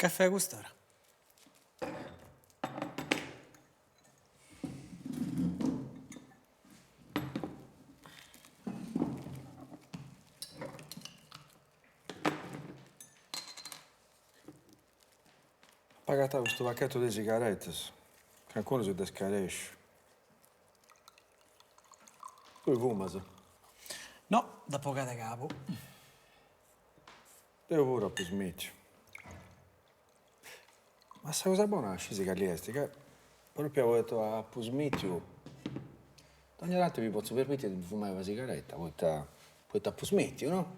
Caffè a cust'ora. Apo agatau custu pachetu de sigaretas, cancunu si dd'est scaresciu. Tui fumas? No, dd'apo 'ogada 'e cabu. Deu puru apu smìtiu. Ma sa cosa bona scisi cali est, ca propriu poita apu smìtiu, dogna tanti mi potzu permiti de mi fumai una sigaretta, poita poita apu smìtiu, no?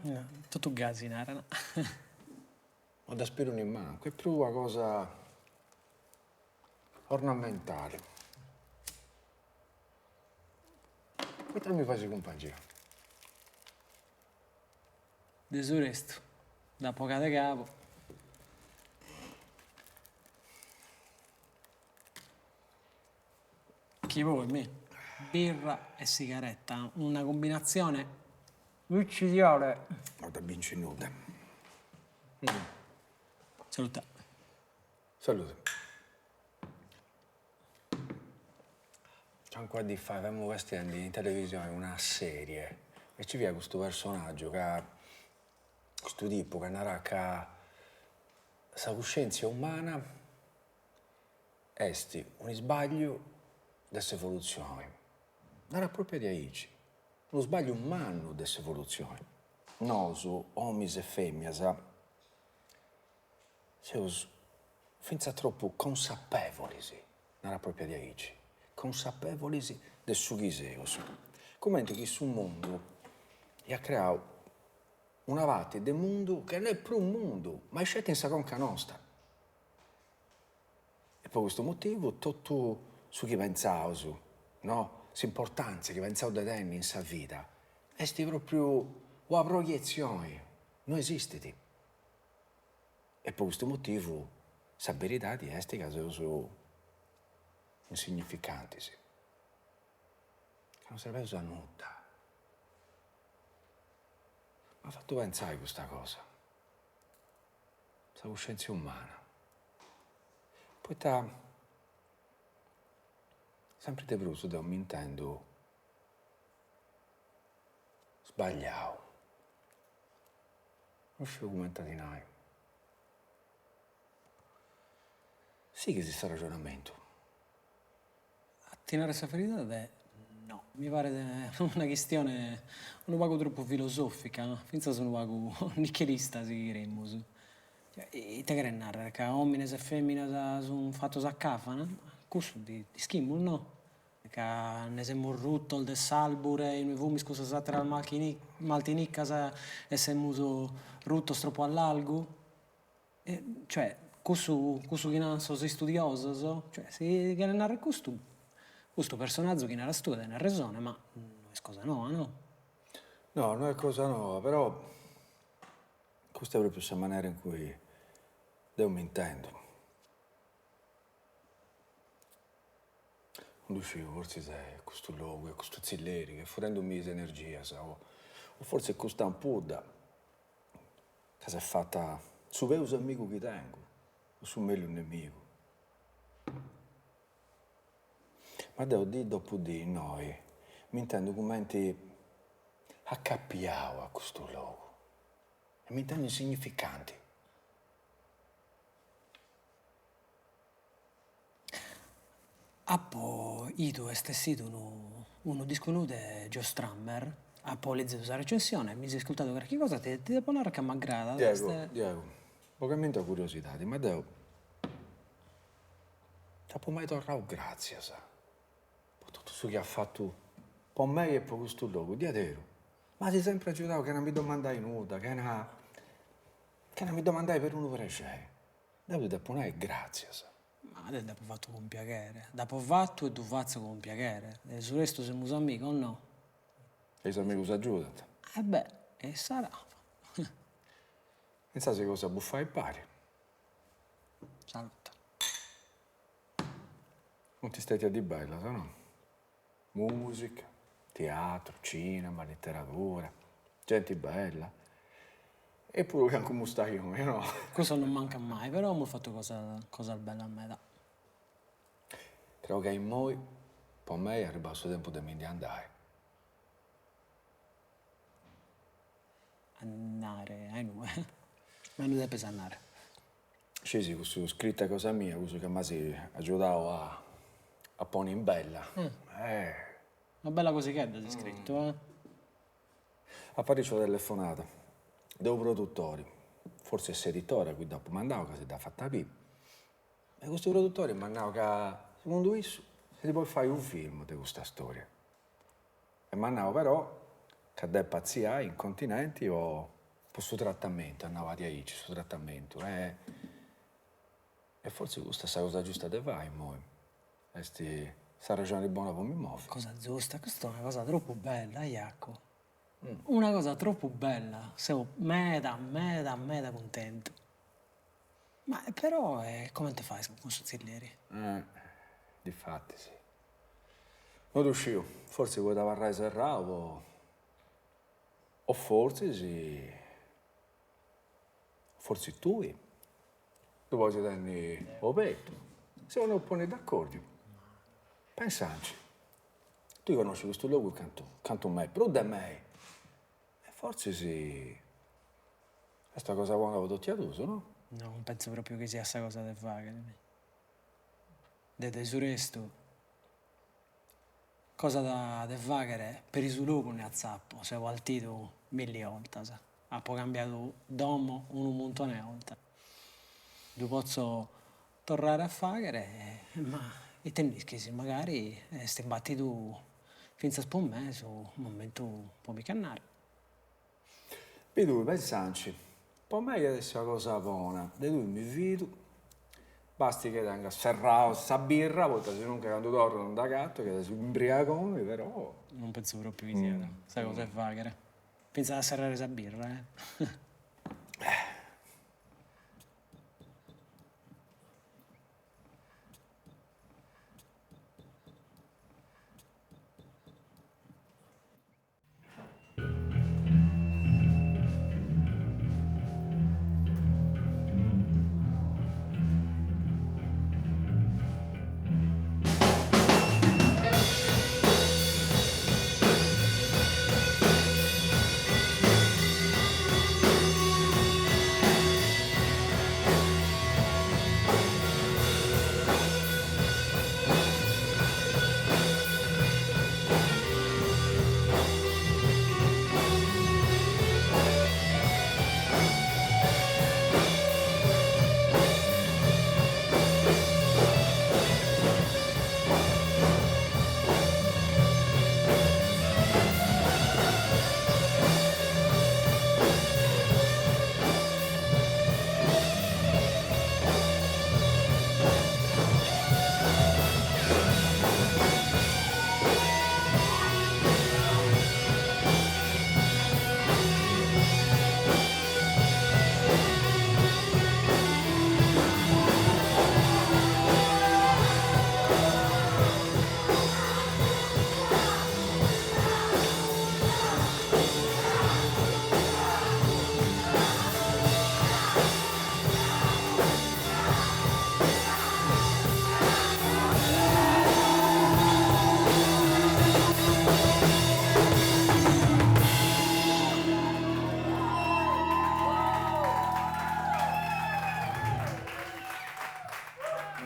Totu gasi naran. No dd'aspiru nimancu, est prus una cosa ornamentali. Poita non mi fais cumpangia? De su restu, dd'apo 'ogada 'e cabu. Chi poi, mi', birra e sigaretta, una cumbinatzione micidiale. No dda bincit nudda. Salute. Salute. Calincuna dì fait femus castiendi in televisioni una serie e nci fiat custu personaggiu ca, custu tipu ca narat ca sa cuscientzia umana est un'isbagliu de s'evolutzioni, narat propriu diaici, unu sbagliu mannu de s'evolutzioni. Nosu, ominis e feminas, seus fintzas tropu consapevolis, narat propriu diaici, consapevolis de su chi seus, cumenti chi su mundu iat creau una parti de mundu chi no est prus mundu, ma est sceti in sa conca nosta. E po custu motivu totu su chi pentzaus, no, s'importantzia chi pentzaus de tenni in sa vida est propriu una proietzioni, no esistit. E po custu motivu sa beridadi est ca seus insignificantis, ca non serbeus a nudda. M'at fatu pentzai custa cosa, sa cuscientzia umana, poita sempri de prus deu m'intendu sbagliau Non sciu cumenti a ddi nai. Sighis s'arraxonamentu. A ti narrer sa veridade no. Mi paret una chistione unu pagu tropu filosofica, fintzas unu pagu nichilista si cherimus. Ite cheret narrer, ca omines e feminas sun fatos a cavana? Cussu dd'ischimus no? Ca nde semus rutos de s'arbure inue fumis cun sas ateras maltiniccas e semus rutos tropu a largu? Cioè, cussu cussu chi naran sos istudiosos, cioè si cheret narrer custu, custu personazu chi naras tue tenet resone, ma no est cosa noa, no? No, no est cosa noa, però custa est propriu sa manera in cui deu m'intendu. Non ddu sciu, fortzis est custu logu e custu tzilleri chi est furendumì is energias o fortzis est custa ampudda ca s'est fata su peus amigu chi tengu o su mellus nemigu. Ma deu dì dopu dì innoi m'intendu cumenti acapiau a custu logu e m'intendu insignificanti. Apo 'idu est essidu unu unu discu nou de Joe Strummer, apo lezidu sa recensione, mi so iscultadu carchi cosa, ti ti depo narrer ca m'aggradat, Diegu, Diegu, bogamindi una curiosidadi, ma deu t'apu mai torrau gratzias po totu su chi as fatu po mei e po custu logu, diaderu. M'as sempri agiudau chena mi domandai nudda, chena chena mi domandai perunu prexeri. Deu ti depu nai gràtzias. Ma deu dd'apu fatu cun piaghere. Dd'apo fatu e ddu fatzo cun piaghere. De su restu semus amigos, no? E is amigus agiudant. E beh, e issara. Insaras sigheus a bufai impari. Salute. Funt stètias diis bellas, no? Musica, tiatru, cinema, literadura, genti bella e puru cancu mustajoni, no? Cussu non mancat mai, però amus fatu cosas cosas bellas meda. Creu ca immoi po mei est arribau su tempus de mi ndi andai. Andare a inue? Ma inue depes andare? Scisi cussu scritu cosa mia, cussu ca m'as agiudau a a ponni in bella. Una bella cosighedda as iscritu, eh? Apu arriciu una telefonada de unu produtori, fortzis est s'editori a cui dd'apu mandau ca si dd'at fata biri, e custu produtori m'at nau ca segundu issu si ndi podit fai unu film de custa storia E m'at nau però ca depu artziai in continenti po po su tratamentu, at nau diaici, su tratamentu e e fortzis custa est sa cosa giusta de fai immoi, est s'arrexoni bona po mi movi. Cosa giusta, custa est una cosa tropu bella, Jacu, una cosa tropu bella, seu meda meda meda cuntentu. Ma però comente fais cun su tzilleri? Difatis. No ddu sciu, fortzis podit abarrai serrau po o fortzis fortzis tui ddu podis tenni obertu, si podeus ponni d'acordiu, pensanci, tui connoscis custu logu cantu cantu mei, prus de mei, e fortzis est una cosa bona po totu e duus, no? No, non pentzo propriu chi siat sa cosa de fagher. De de su restu, cosa de fagher peri su logu nde atzapo, seo partidu milli 'oltas, apo cambiadu domo unu muntone 'e 'oltas. Ddu potzo torrare a fagher, ma ite nd'ischis, magari est imbàtidu fintzas po me su momentu po mi ch'andare. Bi tui, pensanci, po mei iat essi una cosa bona, de tui mi fidu, basti chi tenga serrau sa birra, poita sinunca candu torru non dd'agatu, chi at essi u' imbriagoni, però. Non pentzo propriu chi siat sa cosa 'e fagher, fintzas a serrare sa birra eh.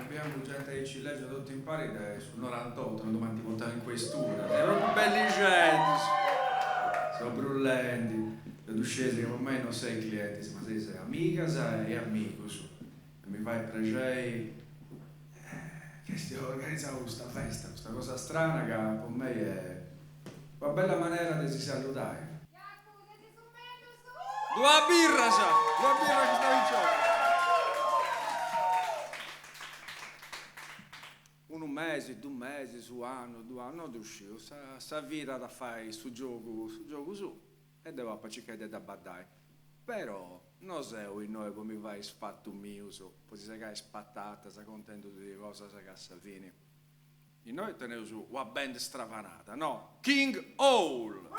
Abbiamo gente aici lègia totu impari de su norantotto candu m'ant portau in questura, seis propriu bellixeddus, seu brullendi, deu ddu scieis ca po mei non seis clientis ma seis amigas e amigus e mi fait prexei chi eis organizau custa festa, custa cosa strana ca po mei est una bella manera de si saludai. Duas birras! Duas birras custa picioca! Unu mesi, dus mesis, u' annu, dus annus, no ddu sciu, sa sa vida at a fai su giogu su giogu suu e deu apu a circai de dda baddai. Però no seu innoi po mi fai is fatus mius, po si segai is patatas contendudì cosas ca a sa fini Innoi teneus una band stravanada, no? King Hole!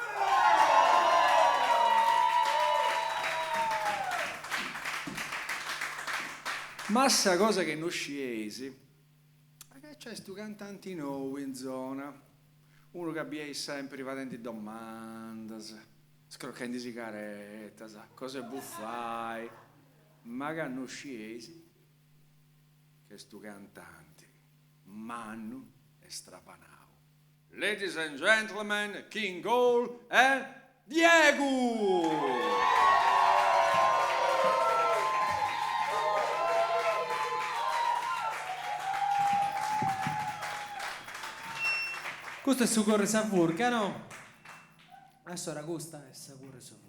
Ma sa cosa chi no scieis est ca nc'est unu cantanti nou in zona, unu ca bieis sempri fadendi domandas, scrochendi sigaretas, cosa 'e bufai, ma ca no scieis ca est unu cantanti mannu e stravanau. Ladies and gentlemen, King Hole and Diegu! Custu est su corru 'e sa furca, no? Assora custa est sa corru 'e sa furca.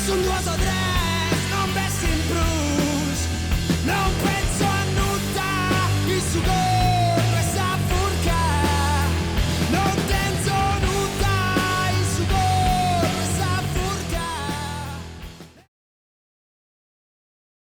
Sun duas o tres, non bessin.